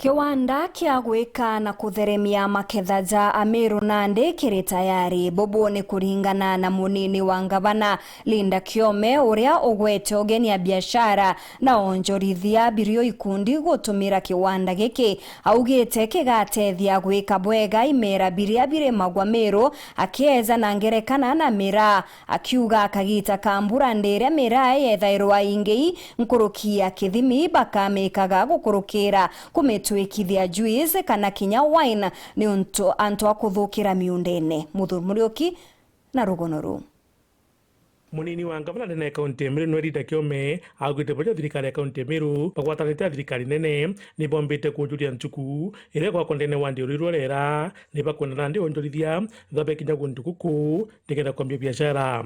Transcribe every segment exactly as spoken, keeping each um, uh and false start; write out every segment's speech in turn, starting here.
Kiwanda kia gwika na kutheremia maketha ja Ameru nandi kiri tayari. Bubu ni kuringana na munini wa ngavana Linda Kiome, uria ugwete ugeni a biashara na onjorithia birio ikundi gutumira kiwanda giki. Augite kigatethia gwika bwega imera biria birimagwa Meru, akieza na ngerekana na miraa, akiuga kagita ka mbura ndiria miraa yethairwa ingi nkuruki ya kithimi bakamikaga gukurukira kumitwikithia juice kana kinya wine niuntu antu a kuthukira miundene. Muthuri Muriuki na rugono ruu. Munini wa ngavana ndene ya kaunti ya Meru nwe Rita Kiome augite baja thirikari ya kaunti ya Meru bagwatanite na thirikari nene ni bombite kujuria nchuku iria gwakwa ndene wa ndiuri rwa rera ni bakwenda nandi onjorithia thabe kinya guntu guku nikenda kwambia biashara.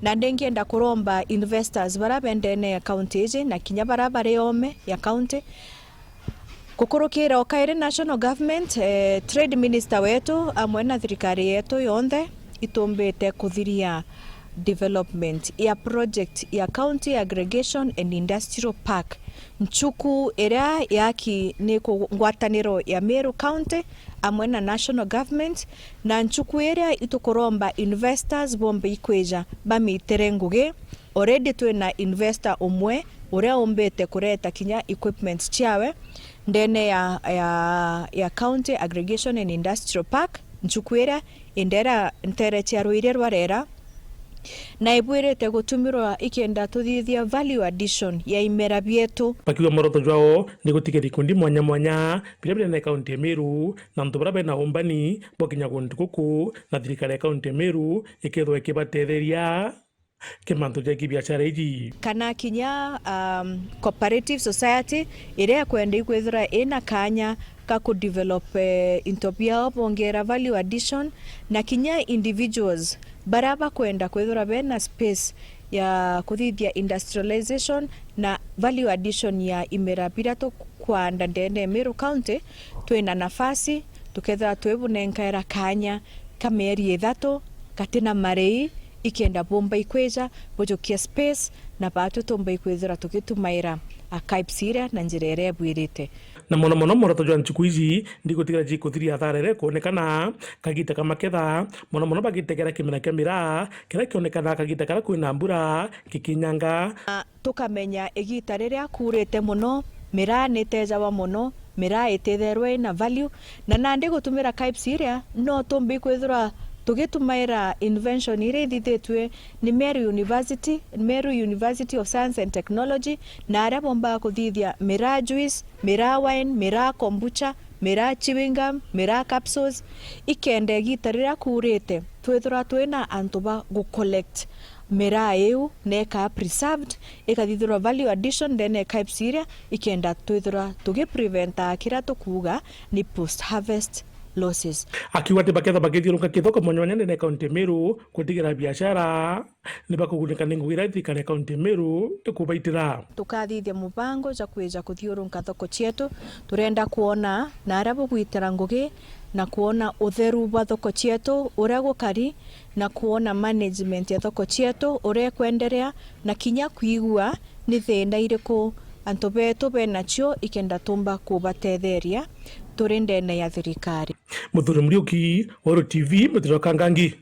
Na ndingienda kuromba investors bara bendene ya county iji na kinya bara bari ome ya county gukurukira o kairi national government, eh, trade minister wetu amwe na thirikari yetu yonthe itumbite kuthiria development ya project ya County Aggregation and Industrial Park, nchuku iria yaki ni ku-, ngwataniro ya Meru County amwe na national government, na nchuku iria itukuromba investors bombe ikwija bamitere ngugi. Already twina investor umwe uria umbite kureta kinya equipment ciawe ndene ya, ya, ya County Aggregation and Industrial Park, nchuku iria indera ntere cia rwiri rwa rera, na ibwirite gutumirwa ikenda tuthithia value addition ya imera bietu. Bakiuga mworoto jwao ni gutiga ikundi mwanya mwanya biria binene kaunti ya Meru na antu baria bena umbani bwa kinya guntu guku na thirikari ya kaunti ya Meru ikethwa ikibatetheria kimantu ja kibiashara iji. Kana kinya, um, cooperative society iria ikwenda ikwithira ina kanya ka ku develop, eh, into biao bongera value addition, na kinya individuals baria bakwenda kwithira bena space ya kuthithia industrialization na value addition ya imera biria tukwanda ndene ya Meru County, twina nafasi, tukethira twibunenkaira kanya ka mieri ithatu gatina marei, ikenda bumba ikwija bujukia space na baatwi tumba ikwithira tugitumaira archives iria na njira iria ibwirite. Na mono mono mworoto jwa nchuku iji ndigutigira jikuthiria athara iria ikwonekana kagita ka maketha, mono mono bagitegera kimera kia miraa kiria kionekana kagita karia kwina mbura gikinyanga. Tukamenya igita riria kuurite mono, miraa ni itejawa mono, miraa ititherwe ina value, na nandi gutumira archives iria no tumbi kwithirwa tugitumaira invention iria ithithitue ni Meru University, Meru University of Science and Technology, na aria bombaga kuthithia miraa juice, miraa wine, miraa kombucha, miraa chewing gum, miraa capsules, ikenda igita riria kuurite twithirwa twina antu ba gu collect miraa iu na ikaa preserved, ikathithirwa value addition ndene ya archives iria, ikenda twithirwa tugipreventa kiria tukuuga ni post harvest losses. Akiuga ati bakethwa bagithiurunka kithoko mwanya mwanya ndene ya kaunti ya Meru kutigira biashara ni bakugunika ni ngugi iria thirikari ya kaunti ya Meru ikubaitira. Tukathithia mubango ja kwija kuthiurunka thoko cietu, turenda kwona na aria bugwitira ngugi na kwona utheru bwa thoko cietu uria gukari, na kwona management ya thoko cietu uria ikwenderea, na kinya kwigua ni thina iriku antu betu benacio ikenda tumba kubatetheria turi ndene ya thirikari. Muthuri Muriuki, Weru T V, Mutiro Kangangi.